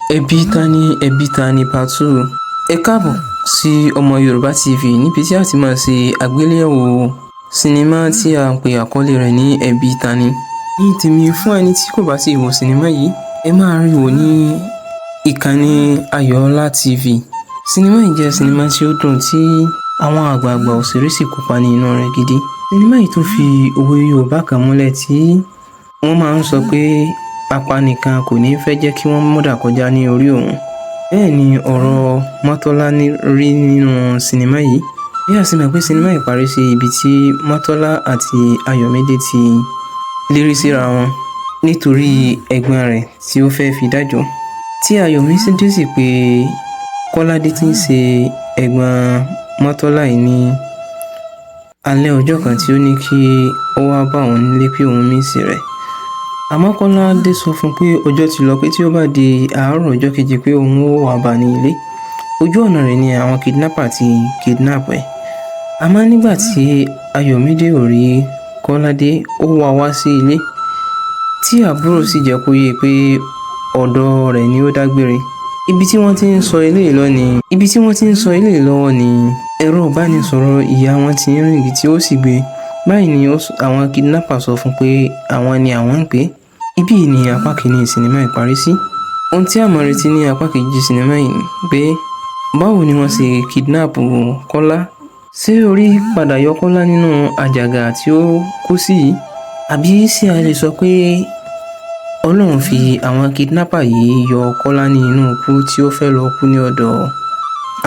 Ẹbí Tani, Ẹbí Tani Part 2. Ẹ káàbọ̀ sí Ọmọ Yorùbá TV níbi tí a ti máa ṣe àgbéléwò sinimá tí a ń pè àkọlé rẹ̀ ní Ẹbí Tani. Ní tèmi, fún ẹni tí kò bá sì wo sinimá yìí, ẹ máa rí wò ní ìkànnì Ayọ̀ọ́lá TV. Sinimá yìí jẹ́ sinimá tí ó dùn tí àwọn àgbààgbà òṣèré sì kópa ní inú rẹ̀ gidi. Sinimá yìí tún fi òwe Yorùbá kan múlẹ̀ tí wọ́n máa ń sọ pé apanikan kò ní fẹ́ jẹ́ kí wọ́n mọ̀dà kọjá ní orí òun. Bẹ́ẹ̀ ni ọ̀rọ̀ Mọ́tọ́lá rí nínú sinimá yìí. Bí a sì mọ̀ pé sinimá yìí parí sí ibi tí Mọ́tọ́lá àti Ayọ̀mídé ti lérí síra wọn nítorí ẹ̀gbọ́n rẹ̀ tí ó fẹ́ fi dájọ́. Tí Ayọ̀mídé sì pé Kọ́ládé tí ń ṣe ẹ̀gbọ́n Mọ́tọ́lá yìí ní alẹ́ ọjọ́ kan, tí ó ní kí ó wá bá òun nílé pé òun miss rẹ̀. Àmọ́ Kọ́ládé sọ fún un pé ọjọ́ ti lọ, pé tí ó bá di àárọ̀ ọjọ́ kejì pé òun ó wá bá ní ilé. Ojú ọ̀nà rẹ̀ ni àwọn kidnapper ti kidnap ẹ̀. Àmọ́ nígbà tí Ayọ̀mídé ò rí Kọ́ládé, ó wá wá sí ilé, tí àbúrò sì jẹ́ kó yé pé ọ̀dọ̀ rẹ̀ ni ó dágbére. Ibi tí wọ́n ti ń sọ eléyìí lọ ni ibi tí wọ́n ti ń sọ eléyìí lọ́wọ́ ni ẹ̀rọ ìbánisọ̀rọ̀ ìyá wọn ti ń ring tí ó sì gbé. Báyìí ni àwọn kidnapper sọ fún pé àwọn ni àwọn ń pè é. Ibí yìí ni apá kìíní sinimá yìí parí sí. Ohun tí a máa retí ní apá kejì sinimá yìí ni pé báwo ni wọ́n ṣe kidnap Kọ́lá? Ṣé orí padà yọ Kọ́lá nínú àjàgà tí ó kó sí yìí? Àbí ṣé a lè sọ pé Ọlọ́run fi àwọn kidnapper yìí yọ Kọ́lá ní inú ikú tí ó fẹ́ lọ kú ní ọ̀dọ̀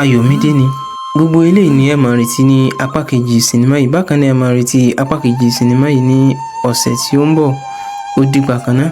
Ayọ̀mídé ni? Gbogbo eléyìí ni ẹ máa retí ní apá kejì sinimá yìí. Bákan náà, ẹ máa retí apá kejì sinimá yìí ní ọ̀sẹ̀ tí ó ń bọ̀. Ó dìgbà kan náà.